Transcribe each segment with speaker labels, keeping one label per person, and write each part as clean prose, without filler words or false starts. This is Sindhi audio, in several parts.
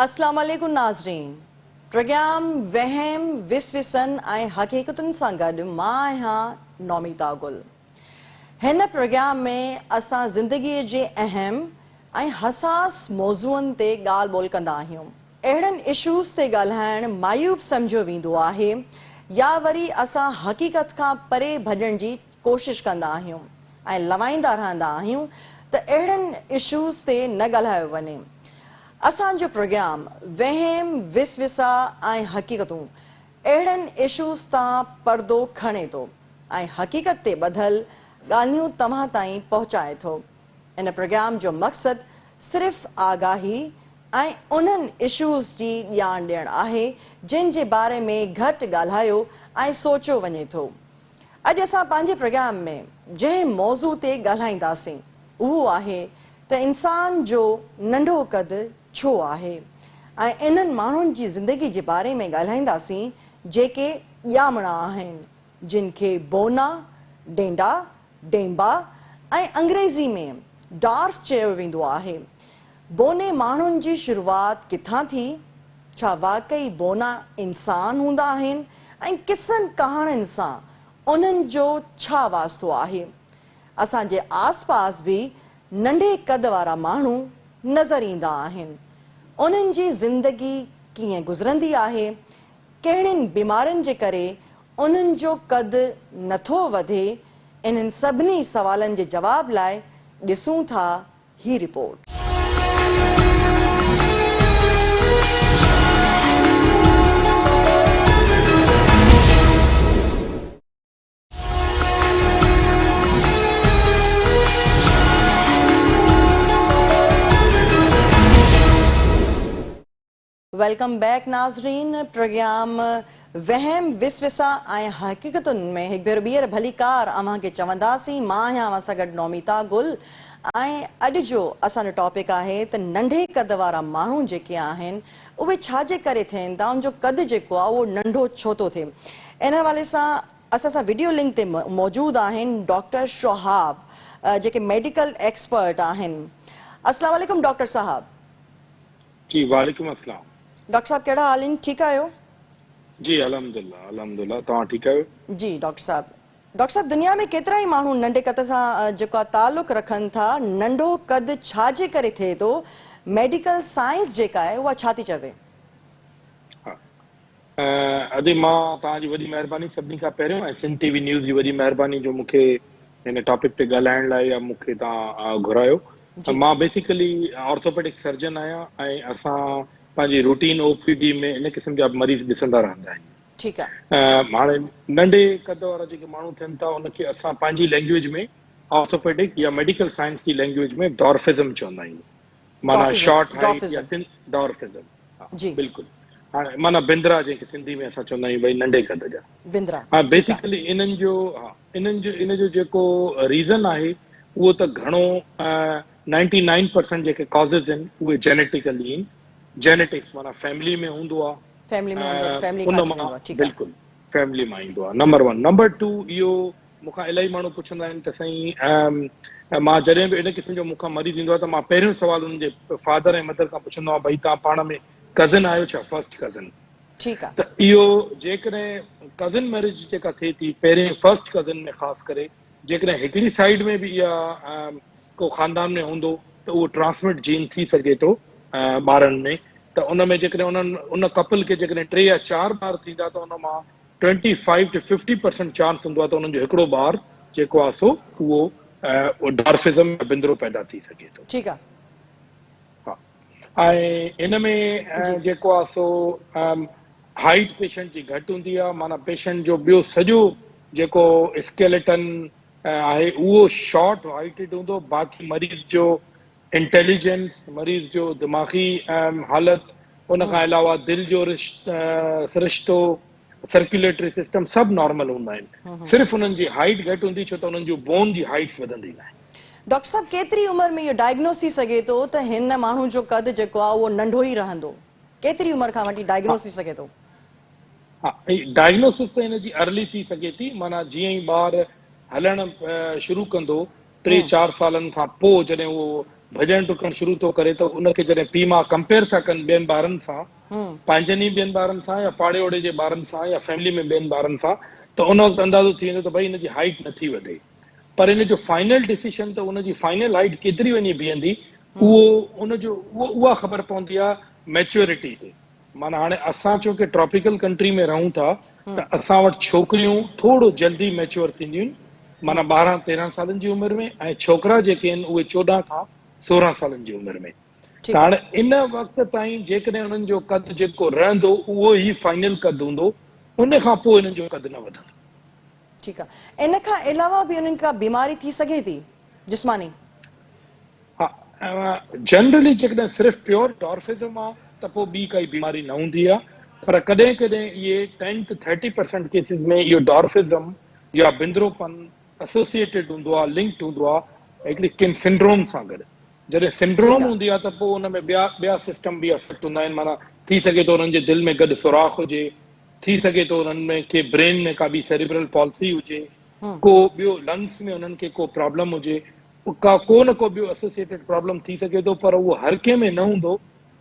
Speaker 1: اسلام عليڪم ناظرين پروگرام وهم وسوسن ۽ حقيقتن سان گڏ مان آهيان نوميتا گل هن پروگرام ۾ اسان زندگي جي اهم ۽ حساس موضوعن تي ڳالهه ٻولهه ڪندا آهيون. اهڙن اشوز تي ڳالهائڻ معيوب سمجهيو ويندو آهي يا وري اسان حقيقت کان پري ڀڄڻ جي ڪوشش ڪندا آهيون ۽ لوائيندا رهندا آهيون ته اهڙن اشوز تي نه ڳالهايو وڃي. اسان جو پروگرام وهم، وسوسا ۽ حقيقتون اهڙن اشوز تان پردو کڻي ٿو ۽ حقيقت تي ٻڌل ڳالهيون توهان تائين پهچائي ٿو. ان پروگرام جو مقصد صرف آگاهي ۽ انهن اشوز جي ڄاڻ ڏيڻ آهي جن جي باري ۾ گهٽ ڳالهايو ۽ سوچيو وڃي ٿو. اڄ اسان پنهنجي پروگرام ۾ جنهن موضوع تي ڳالهائينداسين اهو آهي ته انسان جو ننڍو قد ڇو آهي ۽ انهن ماڻهن جي زندگي جي باري ۾ ڳالهائينداسين جيڪي ڄامڙا آهن جن کي بونا، ڊينڊا، ڊيمبا ۽ انگريزي ۾ ڊارف چيو ويندو آهي. بوني ماڻهن جي شروعات ڪٿان ٿي؟ ڇا واقعي بونا انسان هوندا آهن ۽ قصن ڪهاڻين سان انهن جو ڇا واسطو آهي؟ اسان جي آس پاس به ننڍي قد وارا ماڻهو نظر ايندا آهن. انهن جي زندگي ڪيئن گذرندي آهي؟ ڪهڙين بيمارين جي ڪري انهن جو قد نٿو وڌي؟ انهن سڀني سوالن جي جواب لاء ڏسون ٿا هي رپورٽ. Welcome back ناظرين پروگرام وهم وسوسا ۽ حقيقتن ۾ هڪ ڀيرو ٻيهر ڀليڪار اوهان کي چونداسين مان آهيان اوهان سان گڏ نوميتا گل ۽ اڄ جو اسان جو ٽاپڪ آهي ته ننڍي قد وارا ماڻهو جيڪي آهن اهي ڇا جي ڪري ٿين ٿا ان جو قد جيڪو آهي اهو ننڍو ڇو ٿو ٿئي ان حوالي سان اسان سان وڊيو لنڪ تي موجود آهن ڊاڪٽر شهاب جيڪي ميڊيڪل ايڪسپرٽ آهن السلام عليڪم ڊاڪٽر صاحب.
Speaker 2: جي وعليڪم السلام.
Speaker 1: ڊاڪٽر صاحب ڪهڙا حال آهن ٺيڪ آهيو.
Speaker 2: جي الحمدلله الحمدلله توهان ٺيڪ آهيو.
Speaker 1: جي ڊاڪٽر صاحب ڊاڪٽر صاحب دنيا ۾ ڪيترا ئي ماڻهو ننڍي قد سان جيڪو آهي تعلق رکن ٿا ننڍو قد ڇا جي ڪري ٿئي ٿو ميڊيڪل سائنس جيڪا آهي اها ڇا ٿي چوي.
Speaker 2: ها ادي مان توهان جي وڏي مهرباني سڀني کان پهريون ۽ سنڌ ٽي وي نيوز جي وڏي مهرباني جو مون کي هن ٽاپڪ تي ڳالهائڻ لاء يا مون کي توهان گهرايو مان بيسيڪلي آرٿوپيڊڪ سرجن آهيان ۽ اسان پنهنجي روٽين او پي ڊي ۾ ان قسم جا مريض ڏسندا رهندا آهيون.
Speaker 1: ٺيڪ آ.
Speaker 2: هاڻي ننڍي قد وارا جيڪي ماڻهو ٿين ٿا ان کي اسان پنهنجي لينگويج ۾ آرٿوپيڊڪ يا ميڊيڪل سائنس جي لينگويج ۾ ڊارفزم چوندا آهيون معنيٰ شارٽ هائيٽ يا ڊارفزم ها بلڪل هاڻي معنيٰ بندرا جنهن کي سنڌي ۾ اسان چوندا آهيون ڀئي ننڍي قد جا
Speaker 1: بندرا
Speaker 2: ها بيسيڪلي انهن جو ها انهن جو ان جو جيڪو ريزن آهي اهو ته گهڻو نائنٽي نائن پرسنٽ جيڪي ڪازز آهن اهي جينيٽيڪلي آهن جينيٽڪس معنيٰ فيملي ۾ هوندو آهي
Speaker 1: فيملي ۾ هوندو آهي فيملي
Speaker 2: کان مان بلڪل فيملي مان ايندو آهي نمبر ون نمبر ٽو اهو مون کان الاهي ماڻهو پڇندا آهن ته سائين مان جڏهن به ان قسم جو مون کان مريض ايندو آهي ته مان پهريون سوال انهن جي فادر ۽ مدر کان پڇندو آهيان ڀئي توهان پاڻ ۾ ڪزن آهيو ڇا فرسٽ ڪزن
Speaker 1: ٺيڪ آ
Speaker 2: ته اهو جيڪڏهن ڪزن ميرج جيڪا ٿئي ٿي پهرين فرسٽ ڪزن ۾ خاص ڪري جيڪڏهن هڪڙي سائيڊ ۾ به اها ڪو خاندان ۾ هوندو ته اهو ٽرانسمٽ جين ٿي سگهي ٿو ٻارن ۾ ته ان ۾ جيڪڏهن انهن ان ڪپل کي جيڪڏهن ٽي يا چار ٻار ٿيندا ته ان مان twenty five to fifty percent chance هوندو آهي ته انهن جو هڪڙو ٻار جيڪو آهي سو اهو ڊارفزم يا بندرو پيدا ٿي سگهي ٿو.
Speaker 1: ٺيڪ آهي.
Speaker 2: ها ۽ ان ۾ جيڪو آهي سو هائيٽ پيشنٽ جي گهٽ هوندي آهي معنيٰ پيشنٽ جو ٻيو سڄو جيڪو اسڪيليٽن آهي اهو شارٽ هائيٽيڊ هوندو باقي مريض جو انٽيليجنس، مريض جو دماغي حالت، ان کان علاوه دل جو سرشتو، سرڪيوليٽري سسٽم سڀ نارمل هوندا آهن. صرف انهن جي هائيٽ گهٽ هوندي ڇو ته انهن جون بون جي هائيٽس وڌندي ناهي.
Speaker 1: ڊاڪٽر صاحب ڪيتري عمر ۾ اهو ڊائگنوز ٿي سگهي ٿو ته هن ماڻهو جو قد جيڪو آهي اهو ننڍو ئي رهندو؟ ڪيتري عمر کان وٺي ڊائگنوز ٿي سگهي ٿو؟
Speaker 2: ها ڊائگنوسس ته ان جي ارلي ٿي سگهي ٿي معنيٰ جيئن ئي ٻار هلڻ شروع ڪندو ٽي چار سالن کان پوء جڏهن اهو ڀڄڻ ڊڪڻ شروع ٿو ڪري ته ان کي جڏهن پيء ماء ڪمپيئر ٿا ڪن ٻين ٻارن سان، پنهنجن ئي ٻين ٻارن سان يا پاڙي اوڙي جي ٻارن سان يا فيملي ۾ ٻين ٻارن سان ته ان وقت اندازو ٿي ويندو ته ڀئي هن جي هائيٽ نٿي وڌي. پر ان جو فائنل ڊسيشن ته ان جي فائنل هائيٽ ڪيتري وڃي بيهندي اهو ان جو اهو اها خبر پوندي آهي ميچوئرٽي تي. معنيٰ هاڻي اسان چونڪه ٽراپيڪل ڪنٽري ۾ رهون ٿا ته اسان وٽ ڇوڪريون ٿورو جلدي ميچوئر ٿينديون آهن معنيٰ 12 13 سالن جي عمر ۾ ۽ ڇوڪرا جيڪي آهن اهي 14 کان 16 سالن جي عمر ۾ ته هاڻي ان وقت تائين جيڪڏهن انهن جو قد جيڪو رهندو اهو ئي فائنل قد هوندو ان کان پوء انهن جو قد نه وڌندو.
Speaker 1: ٺيڪ آهي ان کان علاوه به انهن کي ڪا بيماري ٿي سگهي ٿي جسماني؟
Speaker 2: ها جنرلي جيڪڏهن صرف پيور ڊارفزم آ ته پوء ٻي ڪائي بيماري نه هوندي آ پر ڪڏهن ڪڏهن اهي ten to thirty percent cases ۾ اهو ڊارفزم يا بندروپن اسوسيئيٽيڊ هوندو آ لنڪڊ هوندو آ هڪڙي ڪن سنڊروم سان گڏ جڏهن سنڊروم هوندي آ ته پوء ان ۾ ٻيا ٻيا سسٽم به افيڪٽ هوندا آهن معنيٰ ٿي سگهي ٿو انهن جي دل ۾ گڏ سوراخ هجي ٿي سگهي ٿو انهن ۾ ڪي برين ۾ ڪا ٻي سيريبرل پالسي هجي ڪو ٻيو لنگس ۾ انهن کي ڪو پرابلم هجي ڪا ڪو نه ڪو ٻيو اسوسيئيٽيڊ پرابلم ٿي سگهي ٿو پر اهو هر ڪنهن ۾ نه هوندو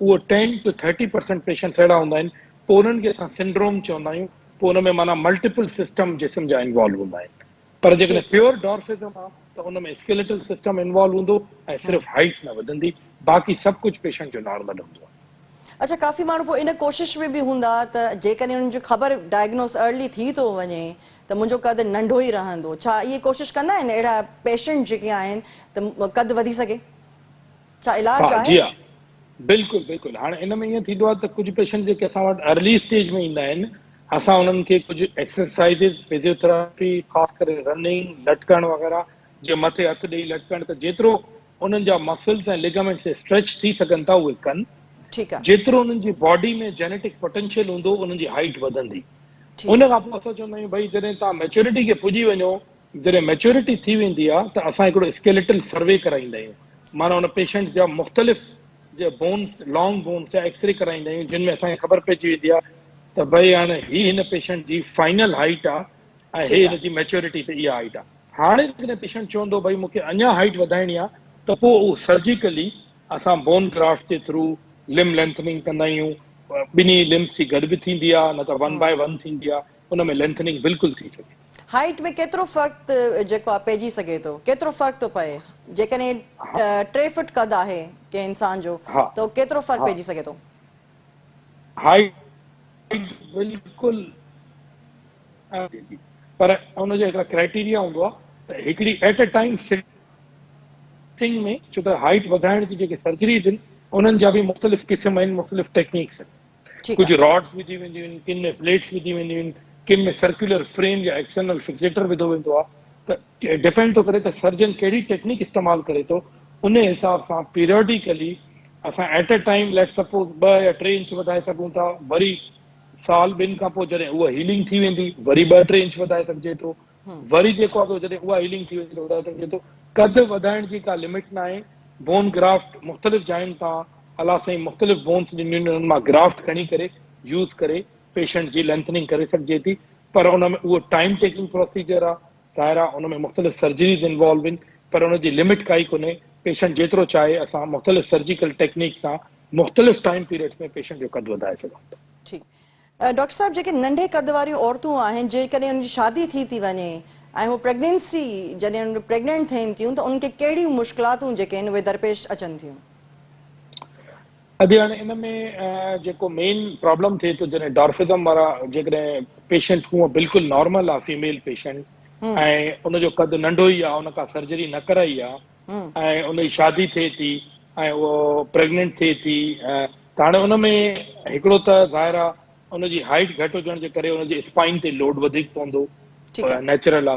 Speaker 2: اهو ten to thirty percent patients اهڙا هوندا آهن پوء انهن کي اسان سنڊروم چوندا آهيون پوء ان ۾ معنيٰ ملٽيپل سسٽم جسم جا انوالو هوندا آهن پر جيڪڏهن پيور ڊارفزم آهي ته ان ۾ اسڪيليٽل سسٽم انوالو هوندو ۽ صرف هائيٽ نه وڌندي باقي سڀ ڪجهه پيشنٽ جو نارمل هوندو آهي.
Speaker 1: اڇا ڪافي ماڻهو پوء ان ڪوشش ۾ به هوندا ته جيڪڏهن انهن جي خبر ڊائگنوز ارلي ٿي ٿو وڃي ته منهنجو قد ننڍو ئي رهندو ڇا اهي ڪوشش ڪندا آهن اهڙا پيشنٽ جيڪي آهن ته قد وڌي سگهي ڇا علاج
Speaker 2: ها
Speaker 1: آهي؟
Speaker 2: جي ها بلڪل بلڪل هاڻي ان ۾ ائين ٿيندو آهي ته ڪجهه پيشنٽ جيڪي اسان وٽ ارلي اسٽيج ۾ ايندا آهن اسان انهن کي ڪجهه ايڪسرسائيزز فزيوٿراپي خاص ڪري رننگ لٽڪڻ وغيره جيئن مٿي هٿ ڏئي لٽڪڻ ته جيترو انهن جا مسلز ۽ ليگامينٽس اسٽريچ ٿي سگهن ٿا اهي ڪن.
Speaker 1: ٺيڪ آ.
Speaker 2: جيترو انهن جي باڊي ۾ جينيٽڪ پوٽينشل هوندو انهن جي هائيٽ وڌندي.
Speaker 1: ٺيڪ
Speaker 2: ان
Speaker 1: آ.
Speaker 2: کان پوء اسان چوندا آهيون ڀئي جڏهن توهان ميچورٽي کي پڄي وڃو جڏهن ميچورٽي ٿي ويندي آ ته اسان هڪڙو اسڪيليٽل سروي ڪرائيندا آهيون معنيٰ ان پيشنٽ جا مختلف جي بونس لانگ بونس جا ايڪسري ڪرائيندا آهيون جن ۾ اسان کي خبر پئجي ويندي آ ته ڀئي هاڻي هي هن پيشنٽ جي فائنل هائيٽ آ ۽ هي
Speaker 1: ٺيڪ آ.
Speaker 2: هن جي ميچورٽي تي اها هائيٽ آ. هاڻي جيڪڏهن پيشنٽ چوندو ڀئي مون کي اڃا هائيٽ وڌائڻي آ ته پوء اهو سرجيڪلي اسان بون گرافٽ جي ٿرو لم لينٿننگ ڪندا آهيون ٻنهي لمس جي گڏ به ٿيندي آ نه ته ون باء ون ٿيندي آ ان ۾ لينٿننگ بلڪل ٿي سگهي ٿي.
Speaker 1: هائيٽ ۾ ڪيترو فرق جيڪو آ پئجي سگهي ٿو ڪيترو فرق ٿو پئي جيڪڏهن 3 فٽ قد آهي ڪنهن انسان جو ته ڪيترو فرق پئجي سگهي ٿو؟
Speaker 2: هائيٽ بلڪل پر ان جو هڪڙا ڪرائيٽيريا هوندو آهي ته هڪڙي ايٽ اي ٽائيم سٽنگ ۾ ڇو ته هائيٽ وڌائڻ جي جيڪي سرجريز آهن انهن جا به مختلف قسم آهن مختلف ٽيڪنيڪس آهن ڪجهه راڊس وڌيون وينديون آهن ڪن ۾ پليٽس وڌيون وينديون آهن ڪن ۾ سرڪيولر فريم يا ايڪسٽرنل فڪسيٽر وڌو ويندو آهي ته ڊپينڊ ٿو ڪري ته سرجن ڪهڙي ٽيڪنيڪ استعمال ڪري ٿو ان حساب سان پيرياڊيڪلي اسان at a time let suppose 2 يا 3 انچ وڌائي سگهون ٿا وري سال ٻن کان پوء جڏهن اها هيلنگ ٿي ويندي وري ٻه ٽي انچ وڌائي سگهجي ٿو وري جيڪو آهي جڏهن اها هيلنگ ٿي ويندي ته وڌائي سگهجي ٿو قد وڌائڻ جي ڪا لمٽ ناهي بون گرافٽ مختلف جاين تان الله سائين مختلف بونس ڏنيون آهن انهن مان گرافٽ کڻي ڪري يوز ڪري پيشنٽ جي لينٿننگ ڪري سگهجي ٿي پر ان ۾ اهو ٽائيم ٽيڪنگ پروسيجر آهي ظاهر آهي ان ۾ مختلف سرجريز انوالو آهن پر ان جي لمٽ ڪائي ڪونهي پيشنٽ جيترو چاهي اسان مختلف سرجيڪل ٽيڪنيڪ سان مختلف ٽائيم پيريڊس ۾ پيشنٽ جو قد وڌائي سگهون ٿا.
Speaker 1: ٺيڪ ڊاڪٽر صاحب جيڪي ننڍي قد واريون عورتون آهن جيڪڏهن انهن جي شادي ٿي ٿي وڃي ۽ هو پريگننسي جڏهن انهن پريگننٽ ٿين ٿيون ته انهن کي ڪهڙيون مشڪلاتون جيڪي آهن اهي درپيش اچن ٿيون؟
Speaker 2: ادي هاڻي ان ۾ جيڪو مين پرابلم ٿئي ٿو جڏهن ڊارفزم وارا جيڪڏهن پيشنٽ هونء بلڪل نارمل آ فيميل پيشنٽ ۽ ان جو قد ننڍو ئي آ ان ڪا سرجري نه ڪرائي آ ۽ ان جي شادي ٿئي ٿي ۽ اهو پريگننٽ ٿئي ٿي ته هاڻي ان ۾ هڪڙو ته ظاهر آ ان جي هائيٽ گهٽ هجڻ جي ڪري ان جي اسپائن تي لوڊ وڌيڪ پوندو نيچرل آ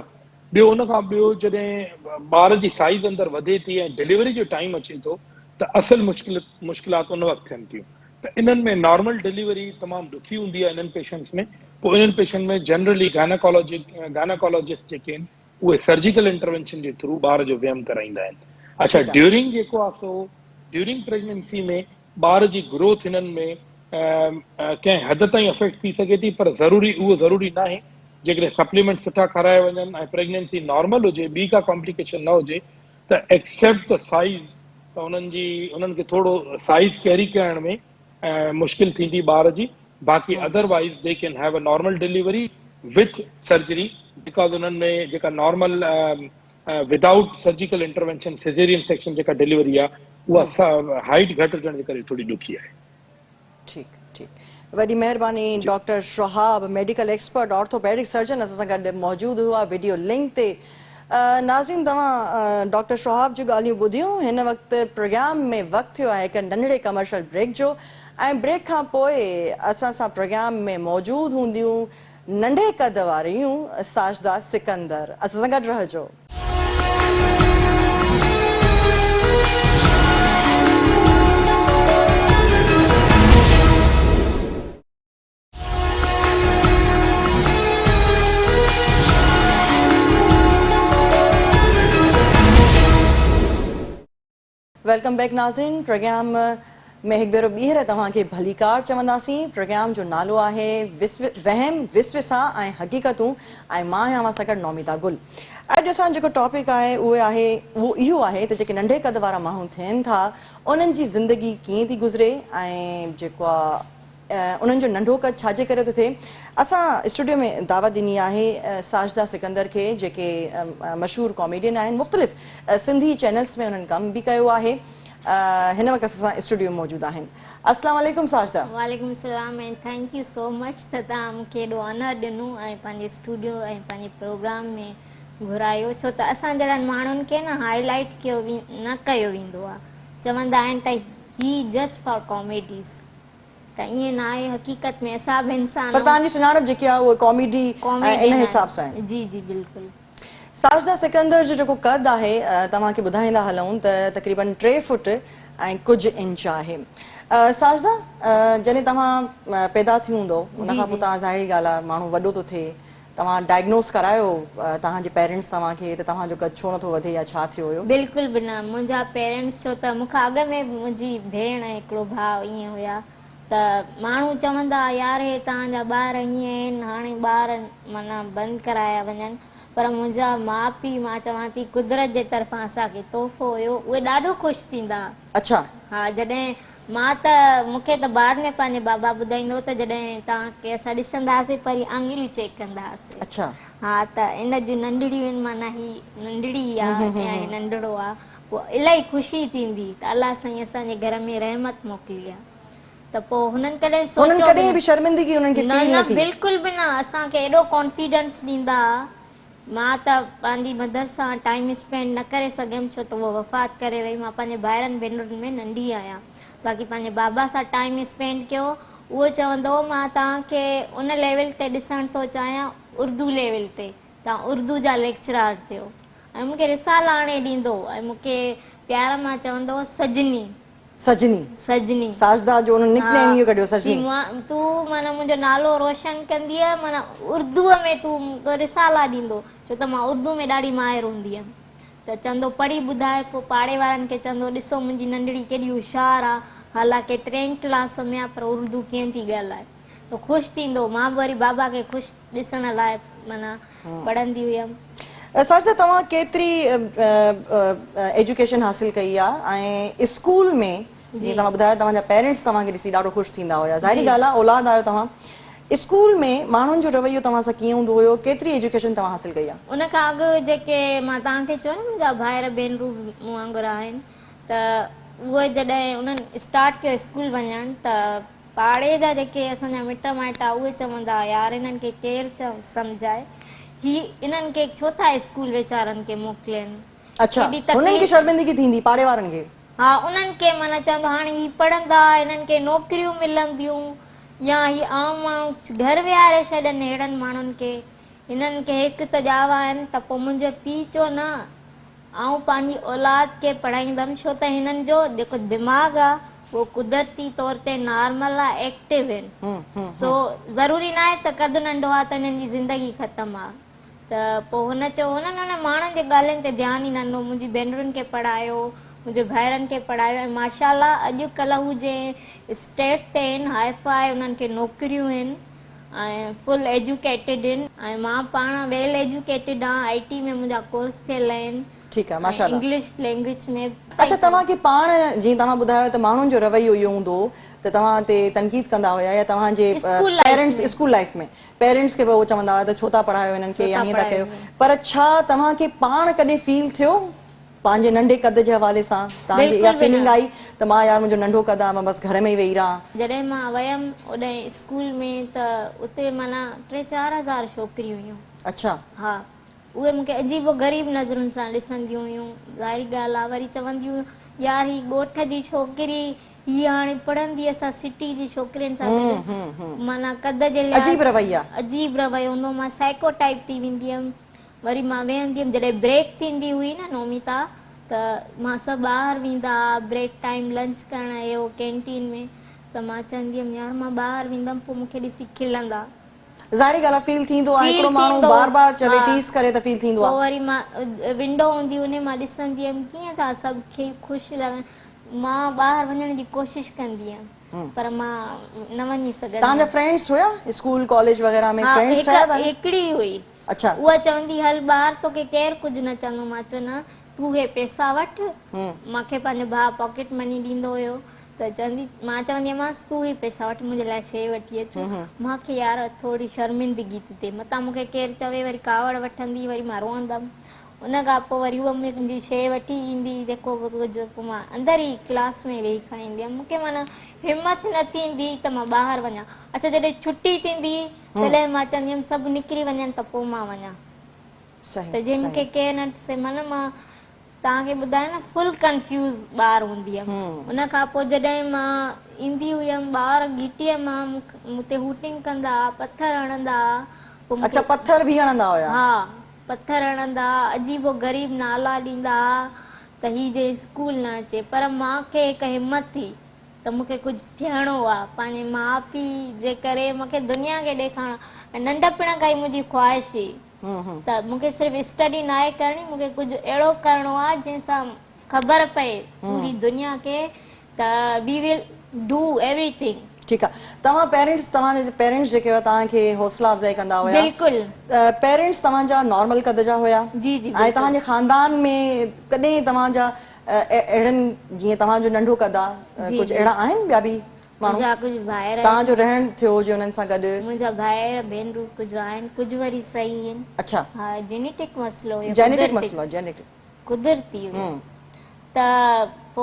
Speaker 2: ٻيو ان کان ٻيو جڏهن ٻار جي سائيز اندر وڌي ٿي ۽ ڊليوري جو ٽائيم اچي ٿو ته اصل مشڪل مشڪلات ان وقت ٿين ٿيون ته انهن ۾ نارمل ڊليوري تمام ڏکي هوندي آهي انهن پيشنٽس ۾ پوء انهن پيشنٽ ۾ جنرلي گائناڪالاجي گائناڪالاجسٽ جيڪي آهن اهي سرجيڪل انٽروينشن جي ٿرو ٻار جو ويم ڪرائيندا آهن. اڇا ڊيورنگ جيڪو آهي سو ڊيورنگ پريگننسي ۾ ٻار جي گروٿ هنن ۾ ڪنهن حد تائين افيڪٽ ٿي سگهي ٿي پر ضروري اهو ضروري ناهي جيڪڏهن سپليمينٽ سٺا کارايا وڃن ۽ پريگننسي نارمل هجي ٻي ڪا ڪامپليڪيشن نه هجي ته ايڪسيپٽ the size ته انهن جي انهن کي ٿورو سائيز ڪيري ڪرڻ ۾ مشڪل ٿيندي ٻار جي باقي otherwise they can have a normal delivery with surgery because انهن ۾ جيڪا normal without surgical intervention caesarean section جيڪا ڊليوري آهي اها هائيٽ گهٽ هجڻ جي ڪري ٿوري ڏکي آهي.
Speaker 1: ٺيڪ ٺيڪ وڏي مهرباني doctor Shahab medical expert orthopaedic surgeon اسان سان گڏ موجود هئا وڊيو لنڪ تي ناظرين توهان ڊاڪٽر شهاب جون ڳالهيون ٻڌيون هن وقت پروگرام ۾ وقت ٿيو آهي هڪ ننڍڙي ڪمرشل بريڪ جو ۽ بريڪ کان پوء اسان سان پروگرام ۾ موجود هونديون ننڍي قد واريون ساجده سڪندر اسان سان گڏ رهجو. Welcome back ناظرين پروگرام ۾ هڪ ڀيرو ٻيهر توهان کي ڀليڪار چونداسين پروگرام جو نالو آهي وهم وسوسا ۽ حقيقتون ۽ مان آهيان اوهان سان گڏ نوميتا گل اڄ اسان جو جيڪو ٽاپڪ آهي اهو آهي اهو اهو آهي ته جيڪي ننڍي قد وارا ماڻهو ٿين ٿا انهن جي زندگي ڪيئن ٿي گذري ۽ جيڪو انهن جو ننڍو قد ڇا جي ڪري ٿو ٿئي؟ اسان اسٽوڊيو ۾ دعوت ڏني آهي ساجده سڪندر کي جيڪي مشهور ڪاميڊين آهن مختلف سنڌي چينلز ۾ انهن ڪم به ڪيو آهي هن وقت اسان سان اسٽوڊيو ۾ موجود آهن السلام عليڪم ساجده.
Speaker 3: وعليڪم السلام ۽ thank you so much ته توهان مون کي ايڏو آنر ڏنو ۽ پنهنجي اسٽوڊيو ۽ پنهنجي پروگرام ۾ گهرايو ڇو ته اسان جهڙن ماڻهن کي نه هائي لائيٽ ڪيو نه ڪيو ويندو آهي چوندا آهن ته هي جسٽ فار ڪاميڊيز ته ائين نه آهي حقيقت ۾ اسان به انسان
Speaker 1: پر توهان جي سڃاڻپ جيڪي آهي اها ڪاميڊي ۽ ان حساب سان آهي.
Speaker 3: جي جي بلڪل.
Speaker 1: ساجده سڪندر جو جيڪو قد آهي توهان کي ٻڌائيندا هلون ته تقريبن ٽي فوٽ ۽ ڪجهه انچ آهي. ساجده جڏهن توهان پيدا ٿيون هوندو ان کان پوء توهان ظاهري ڳالهه آهي ماڻهو وڏو ٿو ٿئي توهان ڊائگنوز ڪرايو توهان جي پيرنٽس توهان کي ته توهان جو قد ڇو نٿو وڌي يا ڇا ٿيو هيو؟
Speaker 3: بلڪل به نه منهنجا پيرنٽس ڇو ته مون کان اڳ ۾ به منهنجي ڀيڻ ۽ هڪڙو ڀاء ائين هيا ته ماڻهو چوندا ها يار هي توهان جا ٻار هيئن آهن هاڻي ٻار معنيٰ بند ڪرايا وڃن پر منهنجا ماء پيء مان چوان ٿي قدرت جي طرفان اسان کي تحفو هيو اهي ڏاڍو خوش ٿيندا ها.
Speaker 1: اڇا.
Speaker 3: ها جڏهن مان ته مون کي ته بعد ۾ پنهنجي بابا ٻڌائيندو هو ته جڏهن توهان کي اسان ڏسندا هئاسين پرين آڱريون چيڪ ڪندا هئاسين.
Speaker 1: اڇا.
Speaker 3: ها ته ان جون ننڍڙيون آهن معنيٰ هي ننڍڙي آ يا هي ننڍڙو آ پوء الاهي خوشي ٿيندي ته الله سائين اسان جي گهر ۾ رحمت موڪلي آ ته پوء هنن ڪڏهن
Speaker 1: هنن
Speaker 3: سوچيو به
Speaker 1: ڪڏهن به شرمندگي انهن کي
Speaker 3: نه
Speaker 1: فيل
Speaker 3: نه
Speaker 1: نه ٿي.
Speaker 3: بلڪل به نه اسان کي ايڏو ڪانفيڊنس ڏيندا ها مان ته پنهنجي مدر سان ٽائيم اسپينڊ نه ڪري سگهيم ڇو ته هوء وفات ڪري وئي مان پنهنجي ڀائرن ڀينرن ۾ ننڍي آهيان باقي پنهنجي بابا سان ٽائيم اسپينڊ ڪيو اهو چوندو هو مان توهان کي ان ليول تي ڏسڻ ٿو چاهيان اردو ليول تي توهان اردو جا ليڪچرار ٿيو ۽ مون کي رسالا آڻي ڏيندو هو ۽ مون کي پيار مان چوندو هو سجني.
Speaker 1: سجني.
Speaker 3: سجني.
Speaker 1: ساجده جو انهن نڪ نيم اهو ڪڍيو سجني.
Speaker 3: ها تون معنيٰ منهنجو نالو روشن ڪندينء معنيٰ اردوء ۾ تون رسالا ڏيندو ڇو ته مان اردو ۾ ڏاڍي ماهر هوندي هيم ته چوندو پڙهي ٻڌاء پوء پاڙي وارن کي چوندو ڏسو منهنجي ننڍڙي ڪيڏي هوشيار آ حالانڪه ٽئين ڪلاس ۾ آ پر اردو ڪيئن ٿي ڳالهائي ته خوش ٿيندو مان به وري بابا کي خوش ڏسڻ لاء معنيٰ پڙهندي هيم.
Speaker 1: ساجده توهان ڪيتري ايجوڪيشن حاصل ڪئي آ ۽ اسڪول ۾ جيئن توهان ٻڌايو توهان جا پيرنٽس توهان کي ڏسي ڏاڍو خوش ٿيندا هيا ظاهري ڳالهه آ اولاد آهيو توهان اسڪول ۾ ماڻهن جو رويو توهان سان ڪيئن هوندو هيو ڪيتري ايجوڪيشن توهان حاصل ڪئي آ؟
Speaker 3: ان کان اڳ جيڪي مان توهان کي چيو نه منهنجا ڀائر ڀينرون به مون وانگر آهن ته اهي جڏهن انهن اسٽارٽ ڪيو اسڪول وڃڻ ته پاڙي جا جيڪي اسان جا مٽ مائٽ ها اهي چوندا ها يار انهن کي ڪير سمجهائي هي انهن کي ڇو ٿا اسڪول ويچارن کي موڪلين
Speaker 1: اڇا
Speaker 3: ايڏي
Speaker 1: هنن کي
Speaker 3: تڪليف
Speaker 1: شرمندگي ٿيندي پاڙي وارن کي.
Speaker 3: ها انهن کي معنيٰ چوندو هاڻي هي پڙهندا انهن کي نوڪريون ملنديون يا هي عام ماڻهو گهر ويهاري ڇڏن ههڙن ماڻهن کي هنن کي هڪ ته ڄاوا آهن ته پوء منهنجو پيء چيو نه آئون پنهنجي اولاد کي پڙهائيندم ڇو ته هنن جو جيڪو دماغ آ اهو قدرتي طور تي نارمل آ ايڪٽو آهن سو ضروري ناهي ته قد ننڍو آ ته هنن جي زندگي ختم آ ته پوء هن چيو هنن انهن ماڻهن جي ڳالهين تي ڌيان ئي نه ڏنو منهنجي ڀينرن کي پڙهايو منهنجي ڀائرن کي پڙهايو ۽ ماشاء الله اڄ ڪلهه هو جنهن اسٽيٽ تي آهن هاء فاء انهن کي نوڪريون آهن ۽ فل ايجوڪيٽيڊ آهن ۽ مان پاڻ ويل ايجوڪيٽيڊ آهيان آئي ٽي ۾ منهنجا ڪورس ٿيل آهن
Speaker 1: ٺيڪ آ ماشاء
Speaker 3: الله. انگلش لينگويج ۾
Speaker 1: اڇا توهان کي پاڻ جيئن توهان ٻڌايو ته ماڻهن جو رويو اهو هوندو هو ته توهان تي تنقيد ڪندا هيا يا توهان جي پيرنٽس اسڪول لائيف ۾ پيرنٽس کي به اهو چوندا هيا ته ڇو ٿا پڙهايو هنن کي يا هيئن ٿا ڪيو پر ڇا توهان کي پاڻ ڪڏهن فيل ٿيو پنهنجي ننڍي قد جي حوالي سان توهان کي اها فيلنگ آئي ته مان يار منهنجو ننڍو قد آهي مان بس گهر ۾ ئي ويهي رهان.
Speaker 3: جڏهن مان ويم اوڏانهن اسڪول ۾ ته اتي معنيٰ ٽي چار هزار ڇوڪريون هيون.
Speaker 1: اڇا.
Speaker 3: ها اهي مون کي عجيب و غريب نظرن سان ڏسنديون هيون. ظاهري ڳالهه آ وري چونديون هيون يار هي ڳوٺ جي ڇوڪري هي هاڻي پڙهندي اسان سٽي جي ڇوڪرين سان گڏ معنيٰ قد جي لحاظ
Speaker 1: عجيب رويا.
Speaker 3: عجيب رويو هوندو هو مان سائيڪو ٽائيپ ٿي ويندي هيم. وري مان ويهندي هيم جڏهن بريڪ ٿيندي هئي نه نوميتا ته مان سڀ ٻاهر ويندا ها بريڪ ٽائيم لنچ ڪرڻ اهي هو ڪينٽين ۾ ته مان چوندي هيم يار مان ٻاهر ويندم پوء مون کي ڏسي کلندا.
Speaker 1: ظاهري ڳالهه آ فيل ٿيندو آ هڪڙو ماڻهو بار بار چوي ٽيز ڪري ته فيل ٿيندو آ.
Speaker 3: پوء وري مان ونڊو هوندي هئي انهي مان ڏسندي هيم ڪيئن ٿا سڀ کي خوش لڳن مان ٻاهر وڃڻ جي ڪوشش ڪندي هيم پر مان نه وڃي سگهندي
Speaker 1: هيم. توهان جا فرينڊس هيا اسڪول ڪاليج وغيره ۾ فرينڊس ٺاهيا
Speaker 3: ها هڪڙي هئي.
Speaker 1: اڇا.
Speaker 3: اها چوندي هل ٻاهر توکي ڪير ڪجهه نه چوندو مان چيو نه تون هي پئسا وٺ مان کي پنهنجو ڀاء پاڪيٽ مني ڏيندو هيو ته چوندي مان چوندي هيمانس تون هي پئسا وٺ منهنجي لاء شيء وٺي اچ مان کي يار ٿوري شرمندگي ٿي ٿئي متان مون کي ڪير چوي وري ڪاوڙ وٺندي وري مان روئندم ان کان پوء وري هوء منهنجي شيء وٺي ايندي جيڪو به ڪجهه پوء مان اندر ئي ڪلاس ۾ ويهي کائيندي هيم مون کي معنيٰ همت نه ٿيندي ته مان ٻاهر وڃان اڇا جڏهن ڇٽي ٿيندي تڏهن مان چوندي هيم سڀ نڪري وڃن ته پوء مان وڃان ته جي مون کي ڪير نه ڏسي معنيٰ مان توهان کي ٻڌايان نه فل ڪنفيوز ٻار هوندي هيم ان کان پوء جڏهن مان ايندي هيم ٻار گهٽيء مان مون تي هوٽنگ ڪندا ها پٿر هڻندا ها پوء مون
Speaker 1: اڇا پٿر به هڻندا هيا.
Speaker 3: ها پٿر هڻندا ها عجيب و غريب نالا ڏيندا ها ته هي جي اسڪول نه اچي پر مان کي هڪ همت ٿي ته مون کي ڪجهه ٿيڻو آ، پنهنجي ماء پيء جي ڪري مون کي دنيا کي ڏيکارڻو آ ۽ ننڍپڻ کان ئي منهنجي خواهش هئي ته مون کي صرف اسٽڊي ناهي ڪرڻي، مون کي ڪجهه اهڙو ڪرڻو آ جنهن سان خبر پئي پوري دنيا کي ته we will do every thing.
Speaker 1: ٺيڪ آ توهان پيرنٽس توهان جا پيرنٽس جيڪي هيا توهان کي حوصلا افزائي ڪندا هيا.
Speaker 3: بلڪل.
Speaker 1: پيرنٽس توهان جا نارمل قد جا هيا؟
Speaker 3: جي جي بلڪل.
Speaker 1: ۽ توهان جي خاندان ۾ ڪڏهن توهان جا اهڙن جيئن توهان جو ننڍو قد آ ڪجهه اهڙا آهن ٻيا به ماڻهو
Speaker 3: منهنجا ڪجهه ڀائر
Speaker 1: توهان جو رهڻ ٿيو هجي انهن سان گڏ.
Speaker 3: منهنجا ڀائر ڀينرون ڪجهه آهن ڪجهه وري صحيح آهن.
Speaker 1: اڇا.
Speaker 3: ها جينيٽڪ مسئلو هيو
Speaker 1: جينيٽڪ مسئلو جينيٽڪ.
Speaker 3: قدرتي هيو ته پو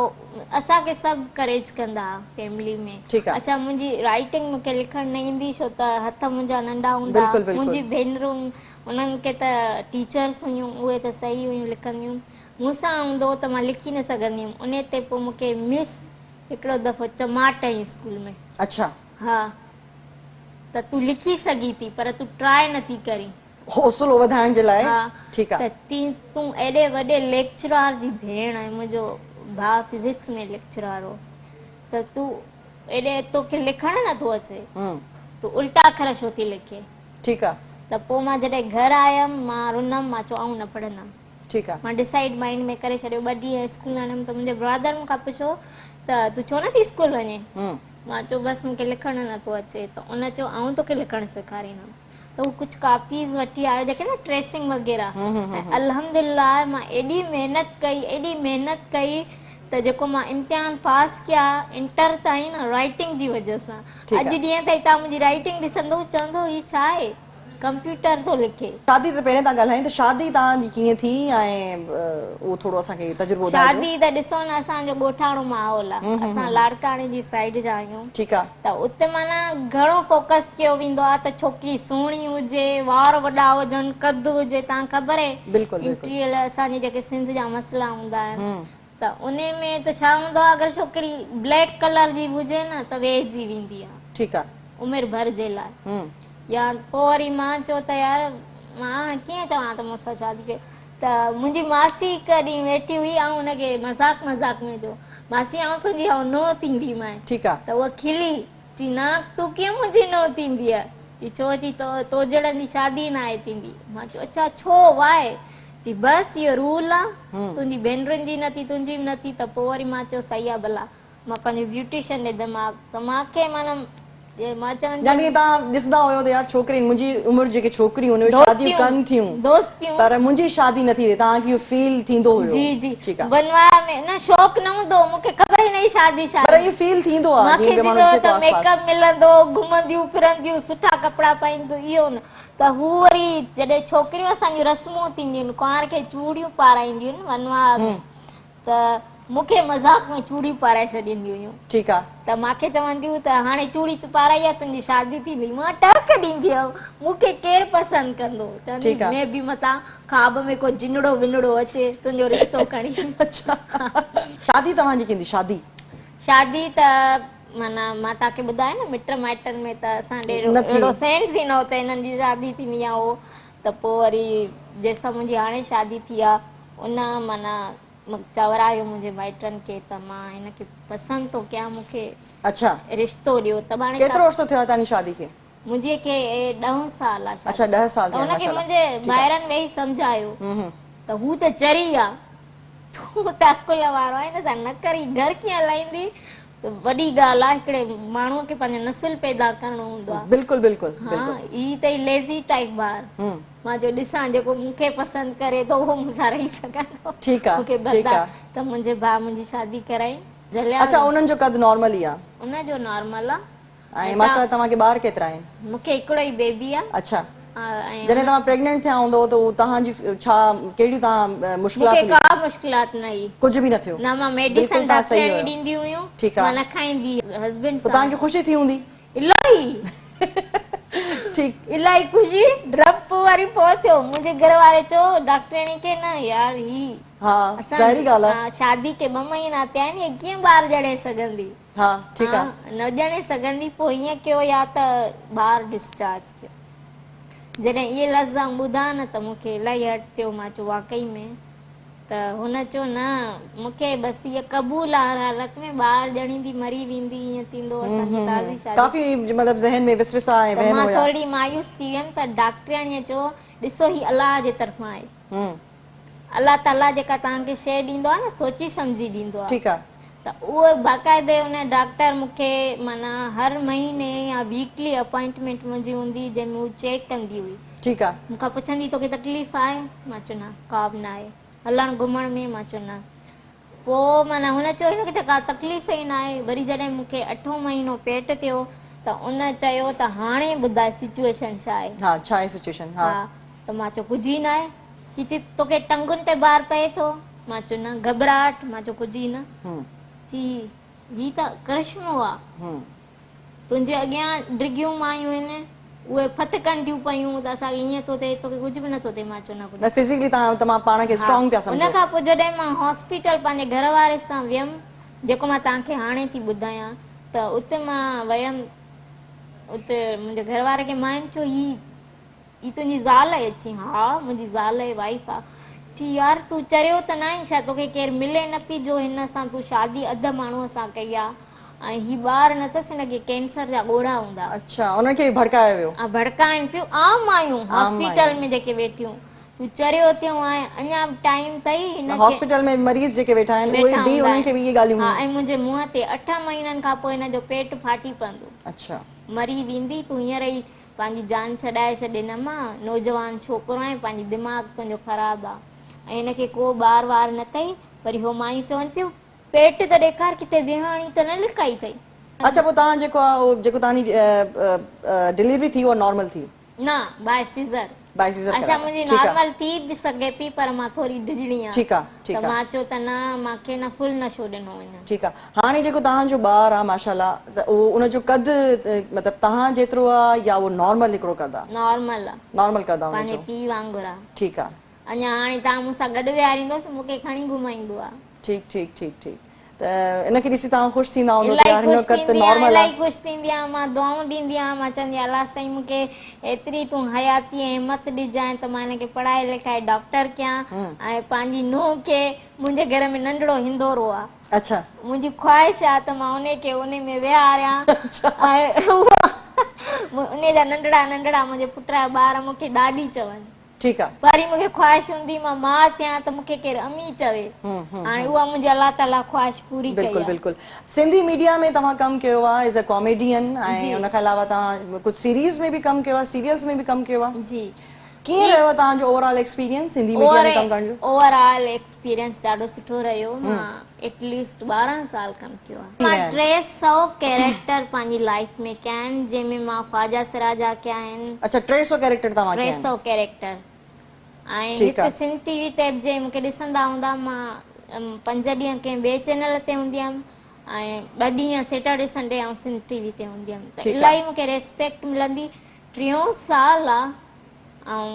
Speaker 3: اسان کي سڀ ڪريج ڪندا ها فيملي ۾.
Speaker 1: ٺيڪ آ.
Speaker 3: اڇا منهنجي رائيٽنگ مونکي لکڻ نه ايندي ڇو ته هٿ منهنجا ننڍا هوندا
Speaker 1: بلڪل بلڪل.
Speaker 3: منهنجي ڀينرون انهن کي ته ٽيچرس هيون اهي ته صحيح هيون لکنديون مون سان هوندو هو ته مان لکي نه سگهندي هيم انهي تي پوء مون کي مس هڪڙو دفعو چماٽ هنئي اسڪول ۾.
Speaker 1: اڇا.
Speaker 3: ها ته تون لکي سگهين ٿي پر تون ٽراء نه ٿي ڪرين.
Speaker 1: حوصلو وڌائڻ جي لاء
Speaker 3: ها
Speaker 1: ٺيڪ آ.
Speaker 3: ته چين تون ايڏي وڏي ليڪچرار جي ڀيڻ آهين منهنجو ڀاء فزڪس ۾ ليڪچرار هو ته تون ايڏي توکي لکڻ نه ٿو اچي تون الٽا اکر ڇو ٿي لکين.
Speaker 1: ٺيڪ آ.
Speaker 3: ته پوء مان جڏهن گهر آيم مان رنم مان چيو آئون نه پڙهندم.
Speaker 1: ٺيڪ آ.
Speaker 3: مان ڊسائيڊ مائينڊ ۾ ڪري ڇڏيو ٻه ڏينهن اسڪول نه ويم ته منهنجي برادر مون کان پڇيو ته تون ڇو نٿي اسڪول وڃين؟ مان چيو بس مون کي لکڻ نٿو اچي ته ان چيو آئون توکي لکڻ سيکاريندم ته هو ڪجهه ڪاپيز وٺي آيو جيڪي نه ٽريسنگ وغيره ۽ الحمدلله مان ايڏي محنت ڪئي ايڏي محنت ڪئي ته جيڪو مان امتحان پاس ڪيا انٽر تائين نه رائيٽنگ جي وجه سان اڄ ڏينهن تائين توهان منهنجي رائيٽنگ ڏسندو چوندو هي ڇا آهي؟ ڪمپيوٽر ٿو لکي.
Speaker 1: شادي تي پهرين تان ڳالهايون ته شادي توهان جي ڪيئن ٿي ۽ اهو ٿورو اسان کي تجربو ٻڌائجو.
Speaker 3: شادي ته ڏسو نه اسان جو ڳوٺاڻو ماحول آ اسان لاڙڪاڻي جي سائيڊ جا آهيون
Speaker 1: ٺيڪ آ.
Speaker 3: ته اتي معنيٰ گهڻو فوڪس ڪيو ويندو آ ته ڇوڪري سهڻي هجي وار وڏا هجن قد هجي توهان کي خبر آهي
Speaker 1: بلڪل بلڪل.
Speaker 3: انٽريل اسان جي جيڪي سنڌ جا مسئلا هوندا آهن ته انهي ۾ ته ڇا هوندو آ اگر ڇوڪري بليڪ ڪلر جي به هجي نه ته ويهجي ويندي آ.
Speaker 1: ٺيڪ آ.
Speaker 3: عمر ڀر جي لاء. يا پوء وري مان چيو ته يار مان ڪيئن چوان ته مون سان شادي ڪيو ته منهنجي ماسي هڪ ڏينهن ويٺي هئي آئون ان کي مذاق مذاق ۾ چيو ماسي آئون تنهنجي آئون نونهن ٿينديمانء.
Speaker 1: ٺيڪ آ.
Speaker 3: ته هوء کلي چي نه تون ڪيئن منهنجي نونهن ٿيندينء؟ چي ڇو؟ چي تو جهڙن جي شادي ناهي ٿيندي. مان چيو اڇا ڇو واء؟ چي بس اهو رول آ تنهنجي ڀينرن جي نه ٿي تنهنجي به نه ٿي ته پوء وري مان چيو صحيح آ ڀلا مان پنهنجو بيوٽيشن ڏيندم ته مان کي معنيٰ مان چوندي
Speaker 1: يعني توهان ڏسندا هيو ته يار ڇوڪرين منهنجي عمر جيڪي ڇوڪريون آهن اهي شاديون ڪن ٿيون پر منهنجي شادي نه ٿي ٿئي توهان کي اهو فيل ٿيندو هيو.
Speaker 3: جي جي
Speaker 1: ٺيڪ آ.
Speaker 3: ونواهه ۾ نه شوق نه هوندو هو مونکي خبر ئي نه هئي شادي ڇا
Speaker 1: پر اهو فيل ٿيندو آ
Speaker 3: مانکي
Speaker 1: جيئن ٻيو ماڻهو
Speaker 3: ٿيندو هو
Speaker 1: ڏسي
Speaker 3: ته
Speaker 1: ٿو آس
Speaker 3: ميڪ
Speaker 1: پاس.
Speaker 3: اپ ملندو گهمنديون ڦرنديون سٺا ڪپڙا پائينديون اهو هوندو ته هو وري جڏهن ڇوڪريون اسان جون رسمون ٿينديون آهن ڪنوار کي چوڙيون پارائينديون آهن ونواهه ۾ ته مون کي مذاق ۾ چوڙيون پارائي ڇڏينديون هيون.
Speaker 1: ٺيڪ آ.
Speaker 3: ته مان کي چونديون ته هاڻي چوڙي تو پارائي آ تنهنجي شادي ٿيندي. مان ٽهڪ ڏيندي هيم مون کي ڪير پسند ڪندو. چوندي
Speaker 1: ٺيڪ آ.
Speaker 3: مين به متان خواب ۾ ڪو جنڙو ونڙو اچي تنهنجو رشتو کڻي.
Speaker 1: اڇا. شادي توهان جي ڪيئن ٿي شادي؟
Speaker 3: شادي ته معنيٰ مان توهان کي ٻڌايو نه مٽ مائٽن ۾ ته اسان ڏي
Speaker 1: نه ٿي.
Speaker 3: اهڙو سينس ئي نه هو ته هنن جي شادي ٿيندي يا هو ته پوء وري جنهن سان منهنجي هاڻي شادي ٿي آ ان معنيٰ چورايو منهنجي مائٽن کي ته مان هن کي پسند ٿو ڪيان مون کي
Speaker 1: اڇا
Speaker 3: رشتو ڏيو ته هاڻي
Speaker 1: ڪيترو عرصو ٿيو آهي توهان جي شادي کي؟
Speaker 3: منهنجي کي ڏهه سال آ شادي
Speaker 1: اڇا ڏهه سال
Speaker 3: ته
Speaker 1: ٿيا آهن
Speaker 3: ان کي
Speaker 1: ماشاءالله
Speaker 3: منهنجي ڀائرن ويهي سمجهايو ته هو ته چري آ تون ته عقل وارو آهين هن سان نه ڪر هي گهر ڪيئن هلائيندي ته وڏي ڳالهه آ هڪڙي ماڻهو کي پنهنجو نسل پيدا ڪرڻو هوندو آ
Speaker 1: بلڪل بلڪل
Speaker 3: ها
Speaker 1: بلڪل
Speaker 3: هي ته ليزي ٽائيپ ٻار مان جو ڏسان جيڪو مون کي پسند ڪري ٿو اهو مون سان رهي سگهندو
Speaker 1: ٺيڪ آ
Speaker 3: مون کي
Speaker 1: ٺيڪ آ
Speaker 3: برداشت ته منهنجي ڀاء منهنجي شادي ڪرائي جهليا
Speaker 1: اڇا انهن جو قد نارمل ئي آ
Speaker 3: ان جو نارمل آ
Speaker 1: ۽ ماشاءالله توهان کي ٻار ڪيترا آهن؟
Speaker 3: مون کي هڪڙو ئي بيبي آ.
Speaker 1: اڇا
Speaker 3: ۽
Speaker 1: جڏهن توهان پريگننٽ ٿيا هوندو ته توهان جي ڇا ڪهڙيون توهان
Speaker 3: مون کي
Speaker 1: مشڪلات
Speaker 3: ڪا مشڪلات نه هئي.
Speaker 1: ڪجهه به نه ٿيو.
Speaker 3: نه مان
Speaker 1: بلڪل
Speaker 3: ميڊيسن
Speaker 1: توهان صحيح
Speaker 3: ڊاڪٽرياڻي
Speaker 1: هيو.
Speaker 3: ڏيندي هيون
Speaker 1: ٺيڪ آ.
Speaker 3: مان نه کائيندي هسبينڊ
Speaker 1: پوء توهان
Speaker 3: سان.
Speaker 1: کي خوشي ٿي هوندي.
Speaker 3: الاهي
Speaker 1: ٺيڪ.
Speaker 3: الاهي خوشي ڊپ وري پوء ٿيو منهنجي گهر واري چيو ڊاڪٽرياڻي کي نه يار هي
Speaker 1: ها
Speaker 3: اسان
Speaker 1: ظاهري ڳالهه آ.
Speaker 3: شادي کي ٻه مهينا ٿيا آهن هي ڪيئن ٻار ڄڻي سگهندي.
Speaker 1: ها ٺيڪ آ.
Speaker 3: ها نه ڄڻي سگهندي پوء هيئن ڪيو يا ته ٻار ڊسچارج ٿيو. جڏهن اهي لفظ آئون ٻڌا نه ته مون کي الاهي هرٽ ٿيو مان چيو واقعي ۾ ته هن چيو نه مون کي بس هيء قبول آ هر حالت ۾ ٻار ڄڻيندي مري ويندي ائين ٿيندو اسان جي تازي شادي
Speaker 1: ڪافي مطلب ذهن ۾ وسوسا ۽
Speaker 3: ته
Speaker 1: وهم
Speaker 3: مان
Speaker 1: هيا.
Speaker 3: ٿورڙي مايوس ٿي ويم ته ڊاڪٽرياڻيء چيو ڏسو هي الله جي طرفان آهي. الله تعاليٰ جيڪا توهان کي شيء ڏيندو آهي نه سوچي سمجهي ڏيندو آهي.
Speaker 1: ٺيڪ آ.
Speaker 3: ته اهو باقاعدي ان ڊاڪٽر مون کي معنيٰ هر مهيني يا ويڪلي اپائنٽمينٽ منهنجي هوندي هئي جنهن ۾ هو چيڪ ڪندي هئي.
Speaker 1: ٺيڪ آ.
Speaker 3: مون کان پڇندي توکي تڪليف آهي؟ مان چيو نه ڪا به نه آهي. هلڻ گهمڻ ۾؟ مان چيو نه. پوء معنيٰ هن چيو هن کي ته ڪا تڪليف ئي نه آهي. وري جڏهن مون کي اٺون مهينو پيٽ ٿيو ته ان چيو ته هاڻي ٻڌاء سچوئيشن ڇا آهي؟
Speaker 1: ها ڇا آهي سچوئيشن؟ ها.
Speaker 3: ها ته مان چيو ڪجهه ئي نه آهي. چي توکي ٽنگن تي بار پئي ٿو؟ مان چيو نه. گهٻراهٽ؟ مان چيو ڪجهه ئي نه. چي هي ته ڪرشمو آ. تنهنجي اڳيان ڊگهيون مايون آهن، اهي ڦٿڪن ٿيون پيون ته اسان کي ائين ٿو ٿئي، توکي ڪجهه به نٿو ٿئي. مان چيو نه ڪجهه.
Speaker 1: نه فزيڪلي توهان تمام پاڻ کي اسٽرانگ پيا سمجهو.
Speaker 3: ان کان پوء جڏهن مان هاسپيٽل پنهنجي گهر واري سان ويم، جيڪو مان توهان کي هاڻي ٿي ٻڌايان، ته اتي مان ويم، اتي منهنجي گهر واري کي ماين چيو هي هي تنهنجي زال آهي؟ چيائين ها منهنجي زال آهي وائيف آ. چي يار تون چريو ته ناهين ڇا توکي ڪير ملي نه پي جو هن سان تون شادي اڌ ماڻهوء سان ڪئي آ ۽ هي ٻار نه اٿس هن کي ڪينسر جا ڳوڙها هوندا.
Speaker 1: اڇا انهن کي به ڀڙڪايو ويو.
Speaker 3: ها ڀڙڪائن پيون عام مايون هاسپيٽل ۾ جيڪي ويٺيون تون چريو ٿيو آهين اڃا به ٽائيم اٿئي هن کي.
Speaker 1: هاسپيٽل ۾ مريض جيڪي ويٺا آهن اهي
Speaker 3: ويٺا
Speaker 1: به
Speaker 3: هوندا
Speaker 1: انهن کي به اهي ڳالهيون
Speaker 3: ها
Speaker 1: هيون.
Speaker 3: ۽ منهنجي منهن تي اٺ مهينن کان پوء هن جو پيٽ ڦاٽي پوندو.
Speaker 1: اڇا.
Speaker 3: مري ويندي تون هينئر ئي پنهنجي جان ڇڏائي ڇڏ هن مان، نوجوان ڇوڪرو آهين پنهنجي دماغ تنهنجو خراب آ ۽ هن کي ڪو ٻار وار نه اٿئي، وري هو مايون چون پيون پيٽ ته ڏيکار ڪٿي ويهاڻي ته نه لڪائي اٿئي.
Speaker 1: اڇا پوء توهان جيڪو آ اهو جيڪو توهان جي ڊليوري ٿي اها نارمل ٿي؟
Speaker 3: نه باء سيزر.
Speaker 1: باء سيزر
Speaker 3: اڇا
Speaker 1: ڪرايو
Speaker 3: منهنجي
Speaker 1: ٺيڪ آ.
Speaker 3: نارمل ٿي به سگهي پي پر مان ٿوري ڊڄڻي آ
Speaker 1: ٺيڪ آ ٺيڪ
Speaker 3: ته
Speaker 1: آ.
Speaker 3: مان چيو ته نه مان کي نه فل نشو ڏنو هن.
Speaker 1: ٺيڪ آ هاڻي جيڪو توهان جو ٻار آ ماشاءالله ته اهو ان جو قد مطلب توهان جيترو آ يا اهو نارمل هڪڙو قد آ؟
Speaker 3: نارمل آ.
Speaker 1: نارمل قد آ ان
Speaker 3: پنهنجي
Speaker 1: جو.
Speaker 3: پيء وانگر آ.
Speaker 1: ٺيڪ آ.
Speaker 3: اڃا هاڻي توهان مون سان گڏ ويهاريندوس مون کي کڻي گهمائيندو آ.
Speaker 1: ٺيڪ ٺيڪ ٺيڪ ٺيڪ ته ان کي ڏسي توهان خوش ٿيندا هوندو ته
Speaker 3: الاهي
Speaker 1: يار هن جو
Speaker 3: خوش
Speaker 1: قد ته
Speaker 3: ٿيندي آهيان
Speaker 1: نارمل آ.
Speaker 3: الاهي خوش ٿيندي آهيان مان دعائون ڏيندي آهيان مان چوندي آهيان الله سائين مون کي ايتري تون حياتي ۽ همت ڏجانء ته مان هن کي پڙهائي لکائي ڊاڪٽر ڪيان ۽ پنهنجي نونهن کي منهنجي گهر ۾ ننڍڙو هندورو آ.
Speaker 1: اڇا.
Speaker 3: منهنجي خواهش آ ته مان انهي کي انهي ۾ ويهاريان ۽ انهي جا ننڍڙا ننڍڙا منهنجي پٽ جا ٻار مون کي ڏاڏي چون.
Speaker 1: ٺيڪ آ.
Speaker 3: وري مون کي خواهش هوندي مان ماء ٿيان ته مون کي ڪير امي چوي. هاڻي اها منهنجي الله تعالي خواهش پوري ڪئي
Speaker 1: بلڪل
Speaker 3: آ.
Speaker 1: بلڪل سنڌي ميڊيا ۾ توهان ڪم ڪيو آ ايز ا ڪاميڊين ۽ ان کان علاوه توهان ڪجهه سيريز ۾ به ڪم ڪيو آ سيريلز ۾ به ڪم ڪيو آ.
Speaker 3: جي.
Speaker 1: ڪيئن رهيو توهان جو over all experience Sindhi media ۾ ڪم ڪرڻ جو؟
Speaker 3: اوور آل ايڪسپيرينس ڏاڍو سٺو رهيو مان ايٽ ليسٽ 12 سال ڪم ڪيو آهي. مان 300 ڪيريڪٽر پنهنجي لائيف ۾ ڪيا آهن جنهن ۾ مان خواجه سرا جا ڪيا آهن.
Speaker 1: اڇا 300 ڪيريڪٽر توهان ڪيا آهن.
Speaker 3: 300 ڪيريڪٽر ۽ هت سنڌ ٽي وي تي به جي مونکي ڏسندا هوندا مان 5 ڏينهن ڪنهن ٻئي چينل تي هوندي هيم ۽ 2 ڏينهن سيٽرڊي سنڊي آئون سنڌ ٽي وي تي هوندي هيم ته الاهي مونکي ريسپيڪٽ ملندي ٽيون سال آ ۽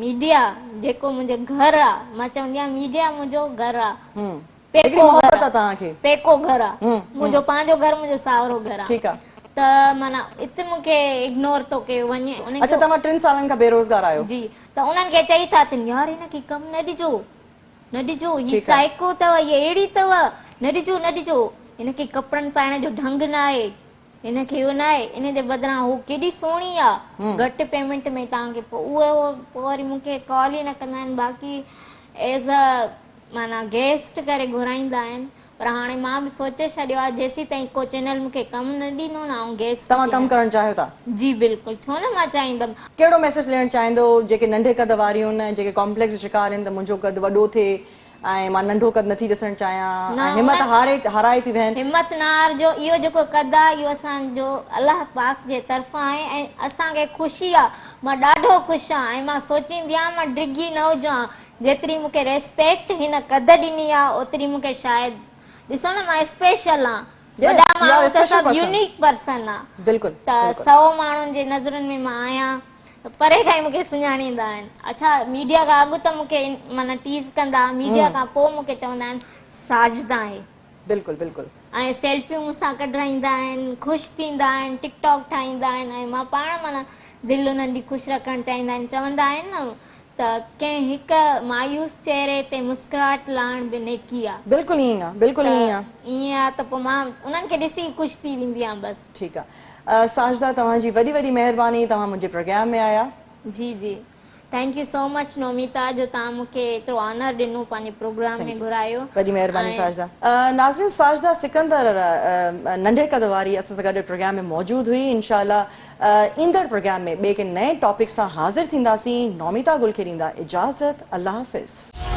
Speaker 3: ميڊيا جيڪو منهنجو گهر آ مان چوندي آهيان ميڊيا منهنجو گهر آ پيڪو گهر آ پيڪو گهر آ منهنجو پنهنجو گهر منهنجو ساهرو گهر آ ته معنيٰ ات مون کي اگنور ٿو ڪيو وڃي.
Speaker 1: اڇا توهان ٽن سالن کان بيروزگار آهيو.
Speaker 3: جي ته انهن کي چئي ٿا اچن يار هن کي ڪم نه ڏجو نه ڏجو هي سائيڪو اٿو هي اهڙي اٿو نه ڏجو نه ڏجو هن کي ڪپڙن پائڻ جو ڍنگ نه آهي هن کي اهو ناهي ان جي بدران هو ڪيڏي سهڻي آ گهٽ پيمينٽ ۾ توهان کي پوء اهي پوء وري مون کي ڪال ئي نه ڪندا آهن باقي ايز ا معنيٰ گيسٽ ڪري گهرائيندا آهن پر هاڻي مان به سوچي ڇڏيو آ جيسين تائين ڪو چينل مون کي ڪم نه ڏيندو نه آئون گيسٽ
Speaker 1: توهان ڪم ڪرڻ چاهيو ٿا؟
Speaker 3: جي بلڪل ڇو نه مان چاهيندم.
Speaker 1: ڪهڙو ميسيج ڏيڻ چاهيندو جيڪي ننڍي قد واريون آهن ۽ جيڪي ڪامپليڪس جو شڪار آهن ته منهنجو قد وڏو ٿئي ۽ مان ننڍو قد نٿي ڏسڻ چاهيان ۽ همت هاري هارائي ٿيون ويهن.
Speaker 3: همت نه هارجو اهو جيڪو قد آ اهو اسان جو الله پاڪ جي طرفان آهي ۽ اسان کي خوشي آ مان ڏاڍو خوش آ ۽ مان سوچيندي آهيان مان ڊگهي نه هجان جيتري مون کي ريسپيڪٽ هن قد ڏني آ اوتري مون کي شايد ڏسو نه مان اسپيشل آ وڏا ماڻهو ته سڀ يونيڪ پرسن آ ته سئو ماڻهن جي نظرن ۾ مان آهيان پري کان ئي مون کي سڃاڻيندا آهن. اڇا ميڊيا کان اڳ ته مون کي معنيٰ ٽيز ڪندا ها ميڊيا کان پوء مون کي چوندا آهن ساجده آهي.
Speaker 1: بلڪل بلڪل.
Speaker 3: ۽ سيلفيون مون سان ڪڍرائيندا آهن خوش ٿيندا آهن ٽڪ ٽاڪ ٺاهيندا آهن ۽ مان پاڻ معنيٰ دل انهن جي خوش رکڻ چاهيندا آهن چوندا آهن نه ته ڪنهن هڪ مايوس چهري تي مسڪراهٽ لاهڻ به نيڪي آ.
Speaker 1: بلڪل ائين ئي آ بلڪل ائين ئي آ.
Speaker 3: ته ائين آ ته پوء مان انهن کي ڏسي ئي خوش ٿي ويندي آهيان بس.
Speaker 1: ٺيڪ آ ساجده توهان جي وڏي وڏي مهرباني توهان منهنجي پروگرام ۾ آيا.
Speaker 3: جي جي thank you so much Nomita جو توهان مون کي ايترو آنر ڏنو پنهنجي پروگرام ۾ گهرايو.
Speaker 1: وڏي مهرباني ساجده. ناظرين ساجده سڪندر ننڍي قد واري اسان سان گڏ پروگرام ۾ موجود هئي انشاء الله ايندڙ پروگرام ۾ ٻئي ڪنهن نئين ٽاپڪ سان حاضر ٿينداسين نوميتا گل کي ڏيندا اجازت الله حافظ.